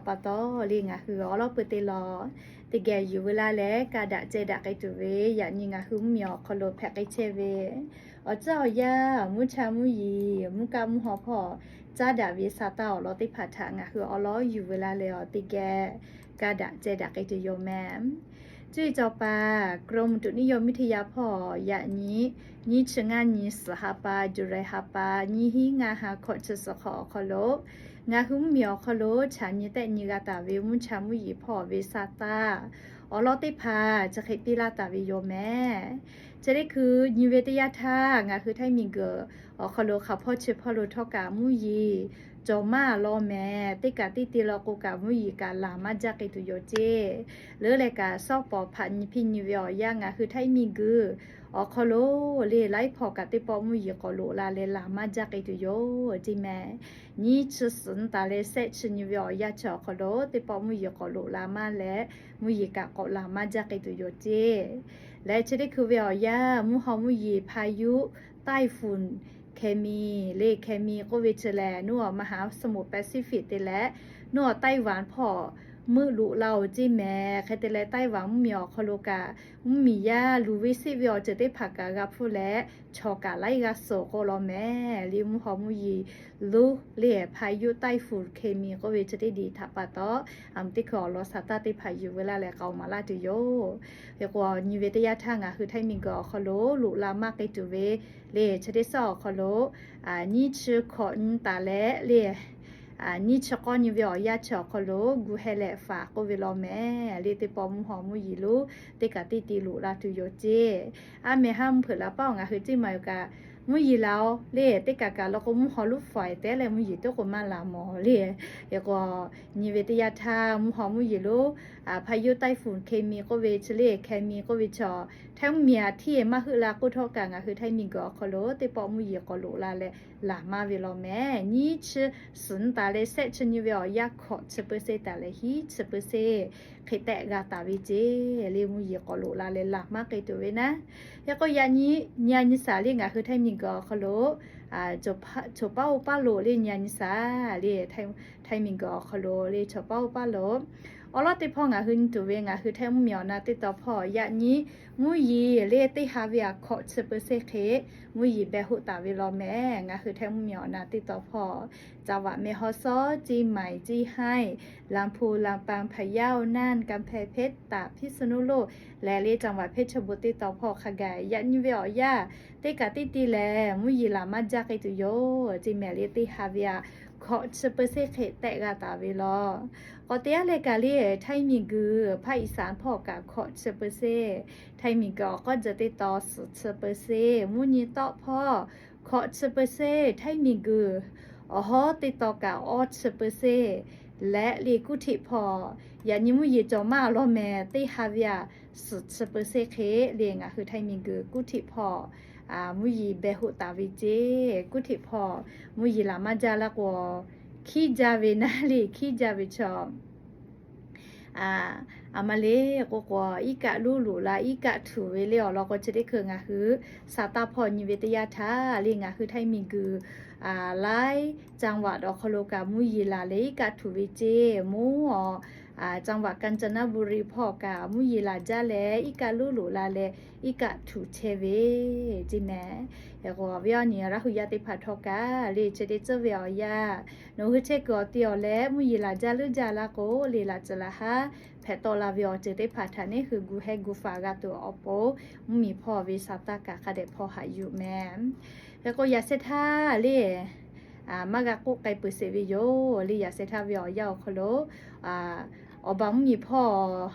pa taw le ngaˬ hui awˉ lawˉ peuˬ teˇ lawˬ teˇ geh yuˬ veu laˇ leh ka daꞈ ceh daꞈ k'ai tuˬ ve yaꞈ nyi ngaˬ hui mvuhˇmiˬ awˬ hk'aw lo hpehꞈ k'ai chehˇ ve awˬ tcuhˉ awˬ yanˇ mvuhˇ cha mvuhˇ yeˬ mvuhˇ kaˆ mvuhˇ haw hpawˇ caˉ daꞈ ve sa taˇ awˬ lawn teˇ hpaˍ htaꞈ ngaˬ hui awˉ lawˉ yuˬ veu laˇ leh awˬ teˇ geh ka daꞈ ceh daꞈ k'ai tuˬ yoˬ mehˍ. Cuˇ yiˍ cawˬ paˍ กรมอุตุนิยมวิทยา hpawˇ yaꞈ nyi nyiˇ chi ngaˇ nyi suhˍ ha pa, July ha pa, nyiˇ hinˉ ngaˇ ha hkawꞈ chi suhˍ hk'awꞈ awˬ hk'aw lo ngaˬ hui mvuhˇmiˬ awˬ hk'aw lo chaꞈ nyi tehˆ nyi g'a taˍ ve mvuhˇ cha mvuhˇ yeˬ hpawˇ ve sa taˇ awˬ lawn teˇ hpaˍ chi hk'e piˇ laˇ taˍ ve yoˬ mehˍ. Chi teˇ hkui nyi ve teˇ yanˇ htaˇ ngaˬ hui htaiˇ miˬguiˬ awˬ hk'aw lo hk'aˬ hpawˇ chi hpawˇ lo htawˇ kaꞈ mvuhˇ yeˬ cawˬ maˇ law mehˍ. Teˇ kaꞈ teˇ te law k'o kaꞈ mvuhˇ yeˬ kaꞈ laˬ maˇ jaˇ k'ai tuˬ yoˬ ceˇ. Leuˉ leh kaꞈ shawˉ pawˍ hpaꞈ nyi hpiˇ nyi ve awˬ yanˇ ngaˬ hui htaiˇ miˬguiˬ awˬ hk'aw lo le laiˉ hpawˇ kaꞈ teˇ pawˆ mvuhˇ yeˬ k'awꞈ loꞈ la leh laˬ maˇ jaˇ k'ai tuˬ yoˬ ceˇ mehˍ. Nyiˇ chi suhˍ nyi taˍ leh shehˆ chi nyi ve awˬ yanˇ chi awˬ hk'aw lo teˇ pawˆ mvuhˇ yeˬ k'awꞈ loꞈ la maˇ leh mvuhˇ yeˬ kaꞈ k'awꞈ laˬ maˇ jaˇ k'ai tuˬ yoˬ ceˇ. Leh chi teˇ hkui ve awˬ yanˇ mvuhˇ haw mvuhˇ yeˬ พายุไต้ฝุ่น Kemi le Kemi k'oˆ ve chi lehˬ nuˇ awˬ มหาสมุทรแปซิฟิก te leh nuˇ awˬ ไต้หวัน hpawˇ meuˆ loꞈ la-oˬ ceˇ mehˍ. Hk'e te leh ไต้หวัน mvuhˇmiˬ awˬ hk'aw lo kaꞈ mvuhˇmiˬ yaˇ luˬ ve seˆ ve awˬ ceuˬ teˇ hpaˍ kaꞈ g'a hpfuhˇ leh chaw kaꞈ laiˉ g'aˇ suhˍ k'oˆ law mehˍ. Le mvuhˇ haw mvuhˇ yeˬ loꞈ le พายุไต้ฝุ่น Kemi k'oˆ ve chi teˇ diˬ htaꞈ pa taw, aˬ mvuhˇ teˇ hkui awˬ lawn sa taˇ teˇ hpaˍ yuˬ veu laˇ leh k'aoˍ maˍ laˇ tuˬ yoˬ. Hk'e k'o nyi ve teˇ yanˇ htaˇ ngaˬ hui htaiˇ miˬguiˬ awˬ hk'aw lo loꞈ la maˇ k'ai tuˬ ve le chi teˇ suhˉ awˬ hk'aw lo nyiˇ chi hkawꞈ nyi taˍ leh le nyiˇ chi k'awˇ nyi ve awˬ yanˇ chi awˬ hk'aw lo gu heh leh faˍ k'oˆ ve law mehˍ. Le teˇ pawˆ mvuhˇ haw mvuhˇ yeˬ loꞈ teˇ kaꞈ teˇ te loꞈ la tuˬ yoˬ ceˇ. A mehˍ ha mvuhˇ hpeuꞈ laˬ paˆ awˬ ngaˬ hui ceˇ maˍ yoˬ kaꞈ mvuhˇ yeˬ laˬ-oˬ le teˇ kaꞈ kaꞈ law k'o mvuhˇ haw loꞈ faˍ-e tehꞈ leh mvuhˇ yeˬ teˇ k'o maˇ laˬ mawˬ le. Hk'e k'o nyi ve teˇ yanˇ htaˇ mvuhˇ haw mvuhˇ yeˬ loꞈ พายุไต้ฝุ่น Kemi k'oˆ ve chi le Kemi k'oˆ ve chi htaiˇ mvuhˇmiˬ aꞈ htiˇ-e maˇ heuˆ la k'oˆ htawˇ kaꞈ ngaˬ hui htaiˇ miˬguiˬ awˬ hk'aw lo teˇ pawˆ mvuhˇ yeˬ k'awꞈ loꞈ la leh laˬ maˇ ve law mehˍ. Nyiˇ chi suhˍ nyi taˍ leh shehˆ chi nyi ve awˬ yanˇ hkawꞈ chi เปอร์เซ็นต์ taˍ leh hiˉ chi เปอร์เซ็นต์ hk'e tehˆ g'a taˍ ve ceˇ. Le mvuhˇ yeˬ k'awꞈ loꞈ la leh laˬ maˇ k'ai tuˬ ve naˉ. Hk'e k'o yaꞈ nyi nyi a nyi shaˍ le ngaˬ hui htaiˇ miˬguiˬ awˬ hk'aw lo choˬ paˉ oˇ paˉ loꞈ le nyi a nyi shaˍ le htaiˇ miˬguiˬ awˬ hk'aw lo le choˬ paˉ oˇ paˉ loꞈ awˬ lawn teˇ hpawˇ ngaˬ hui nyi tuˬ ve ngaˬ hui htaiˇ mvuhˇmiˬ awˬ na teˇ taw hpawˇ yaꞈ nyi mvuhˇ yeˬ le teˇ ha ve aꞈ hkawꞈ chi เปอร์เซ็นต์ hk'e mvuhˇ yeˬ beh hoˆ taˍ ve law mehˍ. Ngaˬ hui htaiˇ mvuhˇmiˬ awˬ na teˇ taw hpawˇ จังหวัดแม่ฮ่องสอน เชียงใหม่ เชียงราย ลำพูน ลำปาง พะเยา น่าน กำแพงเพชร ตาก พิษณุโลก leh le จังหวัดเพชรบูรณ์ teˇ taw hpawˇ hk'a gaˬ yaꞈ nyi ve awˬ yanˇ teˇ kaꞈ teˇ te leh mvuhˇ yeˬ laˬ maˇ jaˇ k'ai tuˬ yoˬ ceˇ mehˍ. Le teˇ ha ve aꞈ hkawꞈ chi เปอร์เซ็นต์ hk'e tehˆ g'a taˍ ve law. K'awꞈ te aˉ leh kaꞈ le htaiˇ miˬguiˬ ภาคอีสาน hpawˇ kaꞈ hkawꞈ chi เปอร์เซ็นต์, htaiˇ miˬguiˬ awˬ k'awˇ jeh teˇ taw suhˍ chi เปอร์เซ็นต์, mvuhˇ nyi tawˆ hpawˇ hkawꞈ chi เปอร์เซ็นต์, htaiˇ miˬguiˬ awˬ hawˉ teˇ taw kaꞈ awˇ chi เปอร์เซ็นต์ leh le kuˇ htiꞈ hpawˇ yaꞈ nyi mvuhˇ yeˬ cawˬ maˇ law mehˍ. Teˇ ha ve aꞈ suhˍ chi เปอร์เซ็นต์ hk'e le ngaˬ hui htaiˇ miˬguiˬ kuˇ htiꞈ hpawˇ mvuhˇ yeˬ beh hoˆ taˍ ve ceˇ. Kuˇ htiꞈ hpawˇ mvuhˇ yeˬ laˬ maˇ jaˇ laˇ k'o hkiˉ jaˇ ve naˉ le hkiˉ jaˇ ve chaw aˬ ma le k'o k'o iˉ kaˆ luˉ loꞈ la iˉ kaˆ htuꞈ ve le awˬ lawn k'o chi teˇ hkui ngaˬ hui sa taˇ hpawˇ nyi ve teˇ yanˇ htaˇ le ngaˬ hui htaiˇ miˬguiˬ laiˉ จังหวัด awˬ hk'aw lo kaꞈ mvuhˇ yeˬ laˬ leh iˉ kaˆ htuꞈ ve ceˇ. Mvuhˇ awˬ จังหวัดกาญจนบุรี hpawˇ kaꞈ mvuhˇ yeˬ laˬ jaˇ leh iˉ kaˆ luˉ loꞈ la leh iˉ kaˆ htuꞈ chehˇ ve ceˇ mehˍ. Hk'e k'o ve awˬ nyi Laˇ hu yaˇ teˇ hpaˍ htawˇ kaꞈ le chi teˇ tcuhˉ ve awˬ yanˇ nawˬ hui chehˇ kuiˬ awˬ te awˬ leh mvuhˇ yeˬ laˬ jaˇ leuˉ jaˇ laˇ k'o le laˬ tcuh laˬ haˉ hpehꞈ tawˆ la ve awˬ ceuˬ teˇ hpaˍ htaꞈ neˇ hui gu heh gu faˍ g'a tuˬ awˬ pon mvuhˇmiˬ hpawˇ ve sa taˇ kaꞈ hk'a dehꞈ hpawˇ haꞈ yuˬ mehˍ. Hk'e k'o yaꞈ sheh htaˇ le maˇ g'a k'oˆ k'ai peuˬ sheˍ ve yoˬ. Le yaꞈ sheh htaˇ ve awˬ yanˇ awˬ hk'aw lo awˬ baˬ mvuhˇmiˬ hpawˇ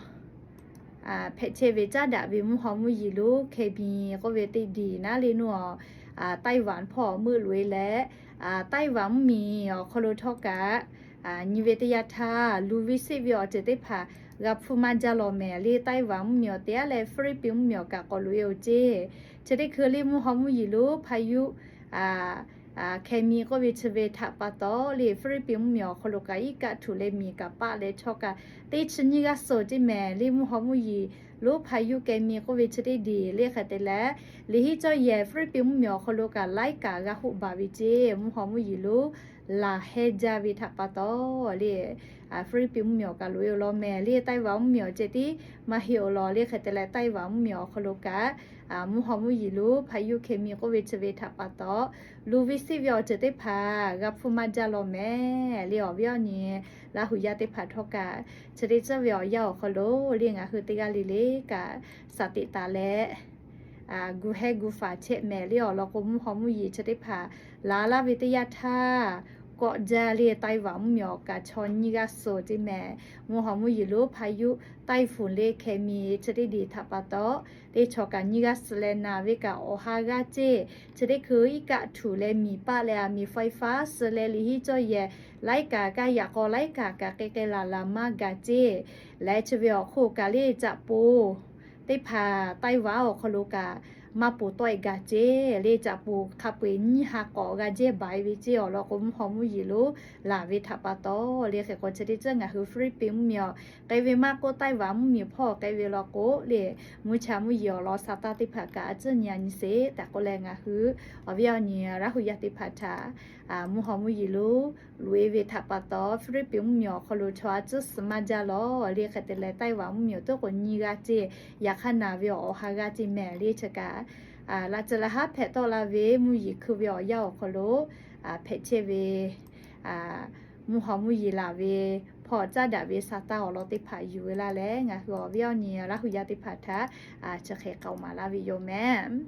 hpehꞈ chehˇ ve caˉ daꞈ ve mvuhˇ haw mvuhˇ yeˬ loꞈ เคมี k'oˆ ve teˇ diˬ naˉ le nuˇ awˬ ไต้หวัน hpawˇ meuˆ loꞈ-e leh ไต้หวัน mvuhˇmiˬ awˬ hk'aw lo htawˇ kaꞈ nyi ve teˇ yanˇ htaˇ luˬ ve seˆ ve awˬ ceuˬ teˇ hpaˍ g'a hpfuhˇ maˇ jaˇ law mehˍ. Le ไต้หวัน mvuhˇmiˬ awˬ te aˉ leh Hpiˇliˇpiˆ mvuhˇmiˬ awˬ kaꞈ k'awꞈ loꞈ-e-oˬ ceˇ. Chi teˇ hkui le mvuhˇ haw mvuhˇ yeˬ loꞈ พายุ เคมี k'oˆ ve chi ve htaꞈ pa taw le Hpiˇliˇpiˆ mvuhˇmiˬ awˬ hk'aw lo kaꞈ iˉ kaˆ htuꞈ leh miˬ kaꞈ paˆ leh chaw kaꞈ teˇ chi nyiˇ g'aˇ suhˍ ceˇ mehˍ. Le mvuhˇ haw mvuhˇ yeˬ loꞈ พายุ เคมี k'oˆ ve chi teˇ diˬ le hk'e te leh le hiˉ cawˇ yehˬ Hpiˇliˇpiˆ mvuhˇmiˬ awˬ hk'aw lo kaꞈ laiˉ kaꞈ g'a hoˆ baˬ ve ceˇ. Mvuhˇ haw mvuhˇ yeˬ loꞈ laˬ heh jaˇ ve htaꞈ pa taw le Philippines mvuhˇmiˬ awˬ kaꞈ loꞈ e awˬ lawn mehˍ le. Taiwan mvuhˇmiˬ awˬ ceh tiˉ maˇ heˆ awˬ lawn le. Hk'e te leh Taiwan mvuhˇmiˬ awˬ hk'aw lo kaꞈ mvuhˇ haw mvuhˇ yeˬ lo พายุเคมี k'oˆ ve chi ve htaꞈ pa taw, luˬ ve siˆ ve awˬ ceuˬ teˇ hpaˍ g'a hpfuhˇ maˇ jaˇ law mehˍ le. Awˬ viˉ awˬ nyi Laˇ huˍ yaˇ teˇ hpaˍ htawˇ kaꞈ, chi teˇ ceuˬ ve awˬ yanˇ awˬ hk'aw lo le ngaˬ hui teˇ g'aˇ le le kaꞈ shaˍ teꞈ taˍ leh gu hehˉ gu faˍ chehˇ mehˍ le. Awˬ lawn k'o, mvuhˇ haw mvuhˇ yeˬ chi teˇ hpaˍ laˬ laˇ ve teˇ yanˇ htaˇ, kawˆ jaˇ le Taiwan mvuhˇmiˬ awˬ kaꞈ chaw nyiˇ g'aˇ suhˍ ceˇ mehˍ. Mvuhˇ haw mvuhˇ yeˬ lo พายุไต้ฝุ่น le เคมี chi teˇ deꞈ htaꞈ pa taw, teˇ chaw kaꞈ nyiˇ g'aˇ suhˍ leh naˍ ve kaꞈ awˬ ha g'aˇ ceˇ. Chi teˇ hkui iˉ kaˆ htuˬ leh miˬ paˆ leh aˬ miˍ ไฟฟ้า suhˍ leh liꞈ hiˉ cawˇ yehˬ laiˉ kaꞈ kaˇ yaꞈ k'aw laiˉ kaꞈ kaꞈ k'e k'e laˬ laˬ maˇ gaˬ ceˇ. Leh chi ve awˬ hk'oˆ kaꞈ le caꞈ poˍ teˇ hpaˍ Taiwan awˬ hk'aw lo kaꞈ maˇ poˍ tawˆ e gaˬ ceˇ le. Caꞈ poˍ hk'a peu eˬ nyiˇ ha k'awꞈ g'a jehˇ baˬ e ve ceˇ. Awˬ lawn k'o, mvuhˇ haw mvuhˇ yeˬ lo laˬ ve htaꞈ pa taw le. Hk'e k'o, chi teˇ ceuˬ ngaˬ hui Philippines mvuhˇmiˬ awˬ k'e ve maˇ k'oˆ, Taiwan mvuhˇmiˬ hpawˇ k'e ve law k'o le, mvuhˇ cha mvuhˇ yeˬ awˬ lawn sa taˇ teˇ hpaˍ kaꞈ a ciˉ nyi a nyi sheˍ tehꞈ k'oˆ leh, ngaˬ hui awˬ viˉ awˬ nyi Laˇ huˍ yaˇ teˇ hpaˍ htaꞈ mvuhˇ haw mvuhˇ yeˬ lo loꞈ e ve htaꞈ pa taw, Philippines mvuhˇmiˬ awˬ hk'aw lo chaw a ciˉ suhˍ maˇ jaˇ law le. Hk'e te leh Taiwan mvuhˇmiˬ awˬ teˇ k'o nyiˇ g'aˇ ceˇ. Yaꞈ hk'aˇ naˍ ve awˬ ha g'aˇ ceˇ mehˍ le. Chi kaꞈ laꞈ ceh laꞈ haˉ hpehꞈ tawˆ la ve mvuhˇ yeˬ hkui ve awˬ yanˇ awˬ hk'aw lo hpehꞈ chehˇ ve mvuhˇ haw mvuhˇ yeˬ laˬ ve hpawˇ caˉ daꞈ ve sa taˇ awˬ lawn teˇ hpaˍ yuˬ ve laˇ leh, ngaˬ hui awˬ viˉ awˬ nyi Laˇ huˍ yaˇ teˇ hpaˍ htaꞈ chi hk'e k'aoˍ maˍ laˇ ve yoˬ mehˍ.